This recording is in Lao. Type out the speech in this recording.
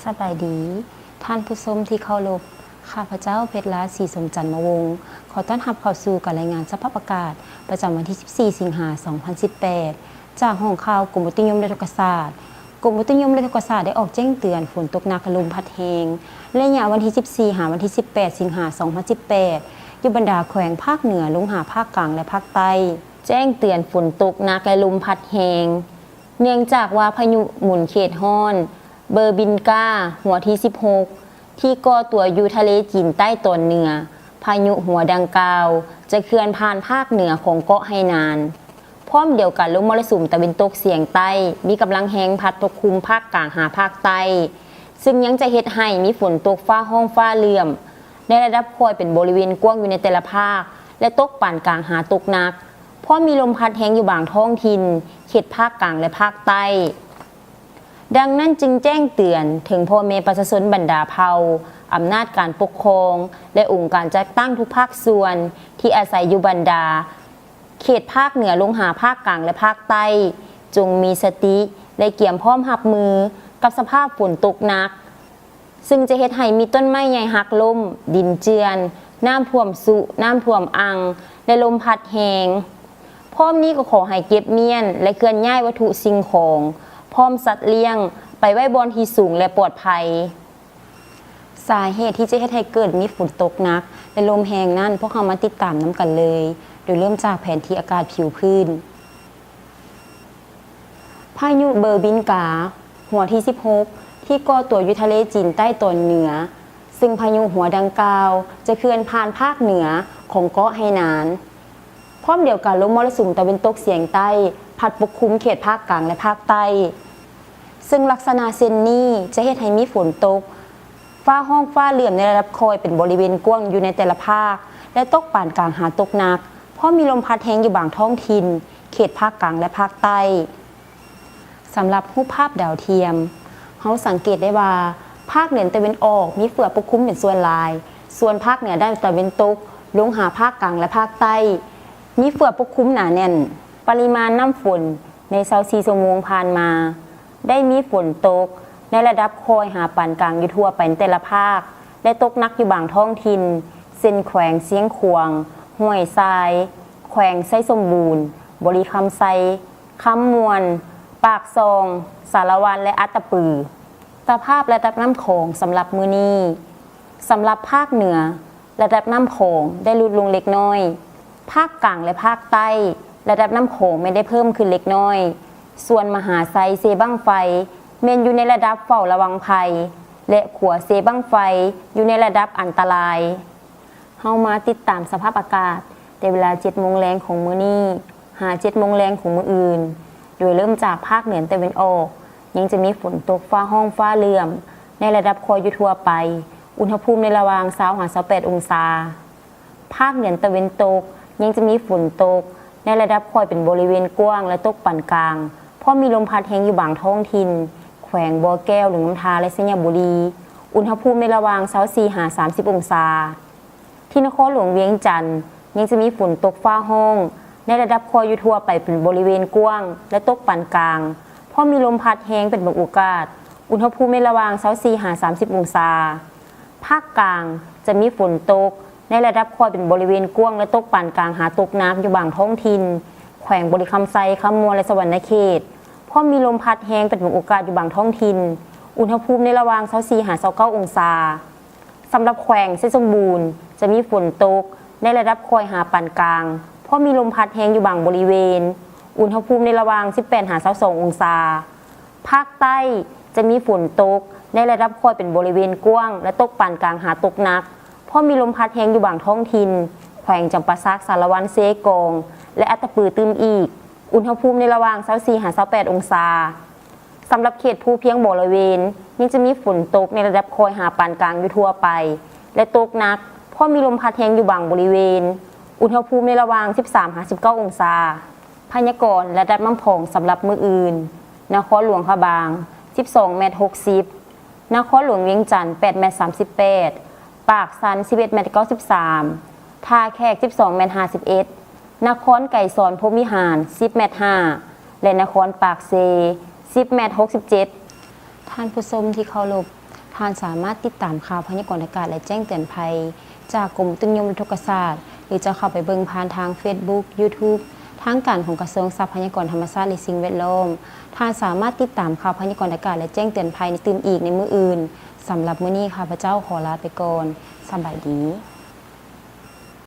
ສະບາຍດີ ທ່ານຜູ້ຊົມທີ່ເຄົາລົບ, ຂ້າພະເຈົ້າ ເພັດລາ ສີສົມຈັນມະວົງ ຂໍຕ້ອນຮັບເຂົ້າສູ່ການລາຍງານສະພາບອາກາດ ປະຈຳວັນທີສິບສີ່ ສິງຫາ ສອງພັນສິບແປດ ຈາກຫ້ອງຂ່າວກົມອຸຕຸນິຍົມ ແລະ ອຸທົກກະສາດ. ກົມອຸຕຸນິຍົມ ແລະ ອຸທົກກະສາດ ໄດ້ອອກແຈ້ງເຕືອນຝົນຕົກໜັກ ແລະ ລົມພັດແຮງ ໄລຍະວັນທີສິບສີ່ ຫາ ວັນທີສິບແປດ ສິງຫາ ສອງພັນສິບແປດ ຢູ່ບັນດາແຂວງພາກເໜືອ ລົງຫາພາກກາງ ແລະ ພາກໃຕ້. ແຈ້ງເຕືອນຝົນຕົກໜັກ ແລະ ລົມພັດແຮງ ເນື່ອງຈາກວ່າພາຍຸໝູນເຂດຮ້ອນ ເບີບິນກາ ຫົວທີສິບຫົກ ທີ່ກໍ່ຕົວຢູ່ທະເລຈີນໃຕ້ຕອນເໜືອ, ພາຍຸຫົວດັ່ງກ່າວຈະເຄື່ອນຜ່ານພາກເໜືອຂອງເກາະໄຫໜານ. ພ້ອມດຽວກັນ, ລົມມໍລະສຸມຕາເວັນຕົກສຽງໃຕ້ມີກຳລັງແຮງພັດປົກຄຸມພາກກາງຫາພາກໃຕ້, ເຊິ່ງຍັງຈະເຮັດໃຫ້ມີຝົນຕົກຟ້າຮ້ອງຟ້າເຫຼື້ອມ ໃນລະດັບຄ່ອຍເປັນບໍລິເວນກວ້າງຢູ່ໃນແຕ່ລະພາກ ແລະ ຕົກປານກາງຫາຕົກໜັກ, ພ້ອມມີລົມພັດແຮງຢູ່ບາງທ້ອງຖິ່ນ ເຂດພາກກາງ ແລະ ພາກໃຕ້. ດັ່ງນັ້ນຈຶ່ງແຈ້ງເຕືອນເຖິງພໍ່ແມ່ປະຊາຊົນບັນດາເຜົ່າ, ອຳນາດການປົກຄອງ ແລະ ອົງການຈັດຕັ້ງທຸກພາກສ່ວນທີ່ອາໄສຢູ່ບັນດາເຂດພາກເໜືອລົງຫາພາກກາງ ແລະ ພາກໃຕ້, ຈົ່ງມີສະຕິ ແລະ ກຽມພ້ອມຮັບມືກັບສະພາບຝົນຕົກໜັກ, ເຊິ່ງຈະເຮັດໃຫ້ມີຕົ້ນໄມ້ໃຫຍ່ຫັກລົ້ມ, ດິນເຈື່ອນ, ນ້ຳຖ້ວມຊຸ, ນ້ຳຖ້ວມອັ່ງ ແລະ ລົມພັດແຮງ. ພ້ອມນີ້ກໍຂໍໃຫ້ເກັບມ້ຽນ ແລະ ເຄື່ອນຍ້າຍວັດຖຸສິ່ງຂອງ ພ້ອມສັດລ້ຽງ ໄປໄວ້ບ່ອນທີ່ສູງ ແລະ ປອດໄພ. ສາເຫດທີ່ຈະເຮັດໃຫ້ເກີດມີຝົນຕົກໜັກ ແລະ ລົມແຮງນັ້ນ, ພວກເຮົາມາຕິດຕາມນຳກັນເລີຍ, ໂດຍເລີ່ມຈາກແຜນທີ່ອາກາດຜິວພື້ນ. ພາຍຸເບີບິນກາ ຫົວທີສິບຫົກ ທີ່ກໍ່ຕົວຢູ່ທະເລຈີນໃຕ້ຕອນເໜືອ, ເຊິ່ງພາຍຸຫົວດັ່ງກ່າວຈະເຄື່ອນຜ່ານພາກເໜືອຂອງເກາະໄຫໜານ. ພ້ອມດຽວກັນ, ລົມມໍລະສຸມຕາເວັນຕົກສຽງໃຕ້ພັດປົກຄຸມເຂດພາກກາງ ແລະ ພາກໃຕ້, ເຊິ່ງລັກສະນະເຊັ່ນນີ້ຈະເຮັດໃຫ້ມີຝົນຕົກ ຟ້າຮ້ອງຟ້າເຫຼື້ອມໃນລະດັບຄ່ອຍເປັນບໍລິເວນກວ້າງຢູ່ໃນແຕ່ລະພາກ ແລະ ຕົກປານກາງຫາຕົກໜັກ, ພ້ອມມີລົມພັດແຮງຢູ່ບາງທ້ອງຖິ່ນ ເຂດພາກກາງ ແລະ ພາກໃຕ້. ສຳລັບຮູບພາບດາວທຽມ, ເຮົາສັງເກດໄດ້ວ່າ ພາກເໜືອຕາເວັນອອກມີເຝືອປົກຄຸມເປັນສ່ວນຫຼາຍ, ສ່ວນພາກເໜືອດ້ານຕາເວັນຕົກ ລົງຫາພາກກາງ ແລະ ພາກໃຕ້ ມີເຝືອປົກຄຸມໜາແໜ້ນ. ປະລິມານນ້ຳຝົນໃນຊາວສີ່ຊົ່ວໂມງຜ່ານມາ ໄດ້ມີຝົນຕົກໃນລະດັບຄ່ອຍຫາປານກາງຢູ່ທົ່ວໄປໃນແຕ່ລະພາກ ແລະ ຕົກໜັກຢູ່ບາງທ້ອງຖິ່ນ ເຊັ່ນ ແຂວງຊຽງຂວາງ, ຫ້ວຍຊາຍ, ແຂວງໄຊສົມບູນ, ບໍລິຄຳໄຊ, ຄຳມ່ວນ, ປາກຊ່ອງ, ສາລະວັນ ແລະ ອັດຕະປື. ສະພາບລະດັບນ້ຳຂອງສຳລັບມື້ນີ້. ສຳລັບພາກເໜືອ, ລະດັບນ້ຳຂອງໄດ້ຫຼຸດລົງເລັກນ້ອຍ. ພາກກາງ ແລະ ພາກໃຕ້, ລະດັບນ້ຳຂອງແມ່ນໄດ້ເພີ່ມຂຶ້ນເລັກນ້ອຍ. ສ່ວນມະຫາໄຊເຊບັ້ງໄຟ ແມ່ນຢູ່ໃນລະດັບເຝົ້າລະວັງໄພ ແລະ ຂົວເຊບັ້ງໄຟ ຢູ່ໃນລະດັບອັນຕະລາຍ. ເຮົາມາຕິດຕາມສະພາບອາກາດ ແຕ່ເວລາເຈັດໂມງແລງຂອງມື້ນີ້ ຫາເຈັດໂມງແລງຂອງມື້ອື່ນ, ໂດຍເລີ່ມຈາກພາກເໜືອຕາເວັນອອກ ຍັງຈະມີຝົນຕົກຟ້າຮ້ອງຟ້າເຫຼື້ອມໃນລະດັບຄ່ອຍຢູ່ທົ່ວໄປ, ອຸນຫະພູມໃນລະຫວ່າງຊາວຫາຊາວແປດອົງສາ. ພາກເໜືອຕາເວັນຕົກ ຍັງຈະມີຝົນຕົກໃນລະດັບຄ່ອຍເປັນບໍລິເວນກວ້າງ ແລະ ຕົກປານກາງ, ພ້ອມມີລົມພັດແຮງຢູ່ບາງທ້ອງຖິ່ນ, ແຂວງບໍ່ແກ້ວ, ຫຼວງນ້ຳທາ ແລະ ໄຊຍະບູລີ, ອຸນຫະພູມໃນລະຫວ່າງຊາວສີ່ຫາສາມສິບອົງສາ. ທີ່ນະຄອນຫຼວງວຽງຈັນ ຍັງຈະມີຝົນຕົກຟ້າຮ້ອງໃນລະດັບຄ່ອຍຢູ່ທົ່ວໄປເປັນບໍລິເວນກວ້າງ ແລະ ຕົກປານກາງ, ພ້ອມມີລົມພັດແຮງເປັນບາງໂອກາດ, ອຸນຫະພູມໃນລະຫວ່າງຊາວສີ່ຫາສາມສິບອົງສາ. ພາກກາງຈະມີຝົນຕົກໃນລະດັບຄ່ອຍເປັນບໍລິເວນກວ້າງ ແລະ ຕົກປານກາງຫາຕົກໜັກຢູ່ບາງທ້ອງຖິ່ນ, ແຂວງບໍລິຄຳໄຊ, ຄຳມ່ວນ ແລະ ສະຫວັນນະເຂດ, ພ້ອມມີລົມພັດແຮງເປັນບາງໂອກາດຢູ່ບາງທ້ອງຖິ່ນ, ອຸນຫະພູມໃນລະຫວ່າງຊາວສີ່ຫາຊາວເກົ້າອົງສາ. ສຳລັບແຂວງໄຊສົມບູນ ຈະມີຝົນຕົກໃນລະດັບຄ່ອຍຫາປານກາງ, ພໍມີລົມພັດແຮງຢູ່ບາງບໍລິເວນ, ອຸນຫະພູມໃນລະຫວ່າງສິບແປດຫາຊາວສອງອົງສາ. ພາກໃຕ້ຈະມີຝົນຕົກໃນລະດັບຄ່ອຍເປັນບໍລິເວນກວ້າງ ແລະ ຕົກປານກາງຫາຕົກໜັກ, ພໍມີລົມພັດແຮງຢູ່ບາງທ້ອງຖິ່ນ, ແຂວງຈຳປາສັກ, ສາລະວັນ, ເຊກອງ ແລະ ອັດຕະປືຕື່ມອີກ, ອຸນຫະພູມໃນລະຫວ່າງຊາວສີ່ຫາຊາວແປດອົງສາ. ສຳລັບເຂດພູພຽງບໍລະເວນ ຍັງຈະມີຝົນຕົກໃນລະດັບຄ່ອຍຫາປານກາງຢູ່ທົ່ວໄປ ແລະ ຕົກໜັກ, ພໍມີລົມພັດແຮງຢູ່ບາງບໍລິເວນ, ອຸນຫະພູມໃນລະຫວ່າງສິບສາມຫາສິບເກົ້າອົງສາ. ພະຍາກອນລະດັບນ້ຳຂອງສຳລັບມື້ອື່ນ, ນະຄອນຫຼວງພະບາງ ສິບສອງແມັດຫົກສິບ, ນະຄອນຫຼວງວຽງຈັນ ແປດແມັດສາມສິບແປດ, ປາກຊັນ ສິບເອັດແມັດເກົ້າສິບສາມ, ທ່າແຂກ ສິບສອງແມັດຫ້າສິບເອັດ, ນະຄອນໄກສອນ ພົມວິຫານ ສິບແມັດຫ້າ ແລະ ນະຄອນປາກເຊ ສິບແມັດຫົກສິບເຈັດ. ທ່ານຜູ້ຊົມທີ່ເຄົາລົບ, ທ່ານສາມາດຕິດຕາມຂ່າວພະຍາກອນອາກາດ ແລະ ແຈ້ງເຕືອນໄພ ຈາກກົມອຸຕຸນິຍົມອຸທົກກະສາດ ຫຼື ຈະເຂົ້າໄປເບິ່ງຜ່ານທາງ Facebook YouTube ທາງການຂອງກະຊວງຊັບພະຍາກອນທຳມະຊາດ ແລະ ສິ່ງແວດລ້ອມ. ທ່ານສາມາດຕິດຕາມຂ່າວພະຍາກອນອາກາດ ແລະ ແຈ້ງເຕືອນໄພໃນຕື່ມອີກໃນມື້ອື່ນ. ສຳລັບມື້ນີ້ ຂ້າພະເຈົ້າຂໍລາໄປກ່ອນ. ສະບາຍດີ.